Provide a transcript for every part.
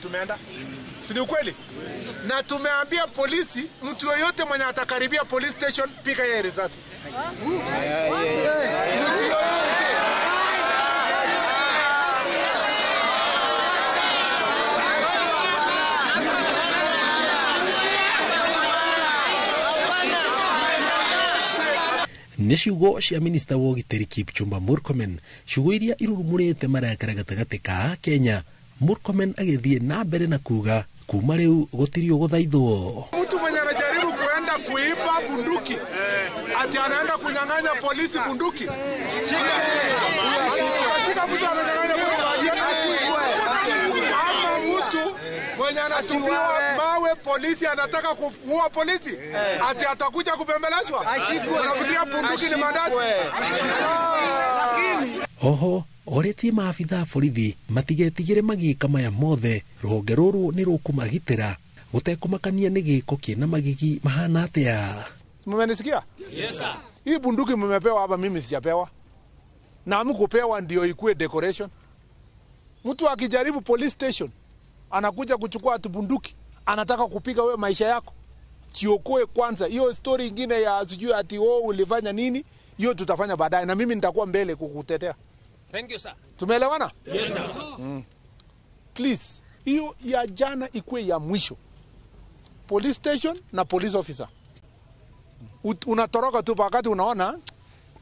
Tumeenda, si ni ukweli? Na tumeambia polisi, mtu yoyote mwenye atakaribia police station, piga yeye risasi. Mtu yoyote. Nĩ ciugo cia minista wa ũgitĩri Kipchumba Murkomen, ciugo iria irurumũrĩte marakara gatagatĩ ka Kenya. Murkomen agĩthiĩ na mbere na kuga kuma rĩu gũtirĩ ũgũthaithwo. Mtu mwenye anajaribu kuenda kuiba bunduki ati anaenda kunyang'anya polisi bunduki, shika mtu ananyang'anya bunduki, ama mtu mwenye anatupiwa mawe polisi anataka kuua polisi ati atakuja kupembelezwa, anafikiria bunduki ni mandazi. Oho orĩtie maabitha a borithi matigetigĩre magĩka maya mothe, rũhonge rũrũ nĩ rũkũmagitĩra gũtekũmakania nĩ gĩko kĩna magigi mahana atĩa. Mmenisikia? Yes sir. Hii bunduki mmepewa hapa, mimi sijapewa. Na hamkupewa ndio ikue decoration. Mtu akijaribu police station anakuja kuchukua ati bunduki, anataka kupiga wewe maisha yako. Chiokoe kwanza. Hiyo story ingine ya sijui ati wewe ulifanya nini, hiyo tutafanya baadaye na mimi nitakuwa mbele kukutetea. Thank you sir. Tumeelewana? Yes sir. Please, hiyo ya jana ikue ya mwisho. Police station na police officer. Unatoroka tu wakati unaona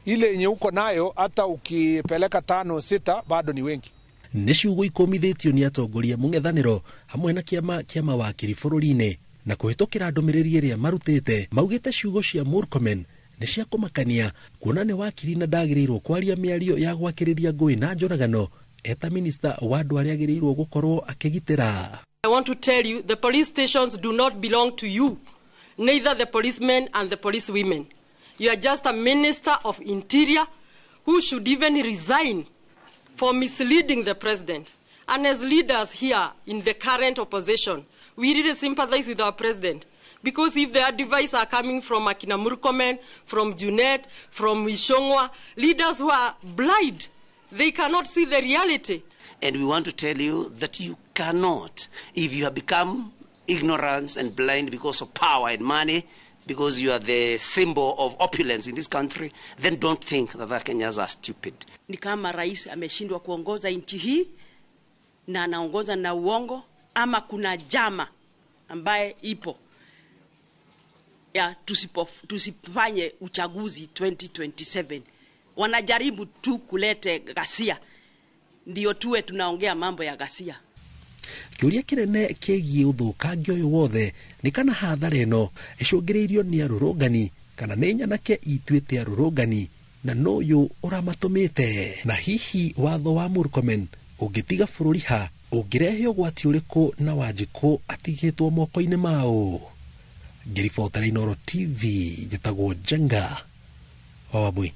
ile yenye uko nayo, hata ukipeleka 5 6 bado ni wengi. Nĩ ciugo ikũmithĩtio nĩ atongoria mũng'ethanĩro hamwe na kĩama kĩa mawakiri bũrũri-inĩ, na kũhĩtũkĩra ndũmĩrĩri ĩrĩa marutĩte maugĩte ciugo cia Murkomen nĩ cia kũmakania, kuona nĩ wakiri na ndagĩrĩirwo kwaria mĩario ya gwakĩrĩria ngũĩ na njũragano eta minista wa andũ arĩa agĩrĩirwo gũkorwo akĩgitĩra. I want to tell you the police stations do not belong to you, neither the policemen and the police women. You are just a minister of interior who should even resign for misleading the president. And as leaders here in the current opposition, we really sympathize with our president. Because if the advice are coming from Akina Murkomen, from Junet, from Ichung'wah, leaders who are blind, they cannot see the reality. And we want to tell you that you cannot, if you have become ignorant and blind because of power and money, because you are the symbol of opulence in this country, then don't think that the Kenyans are stupid. Ni kama rais ameshindwa kuongoza nchi hii na anaongoza na uongo, ama kuna jama ambaye ipo ya tusifanye uchaguzi 2027. Wanajaribu tu kulete ghasia, ndio tuwe tunaongea mambo ya ghasia. Kĩũria kĩnene kĩgiĩ ũthũkangia ũyũ wothe nĩ kana hathara ĩno ĩcũngĩrĩirio nĩ arũrũngani kana nĩ nyanake ituĩte arũrũngani, na nũyũ ũramatũmĩte. Na hihi watho wa Murkomen ũngĩtiga bũrũri ha, ũngĩrehe ũgwati ũrĩkũ na Wanjikũ atigĩtwo moko-inĩ mao? Ngĩribotera Inooro TV, njĩtagwo Njenga wa Wambui.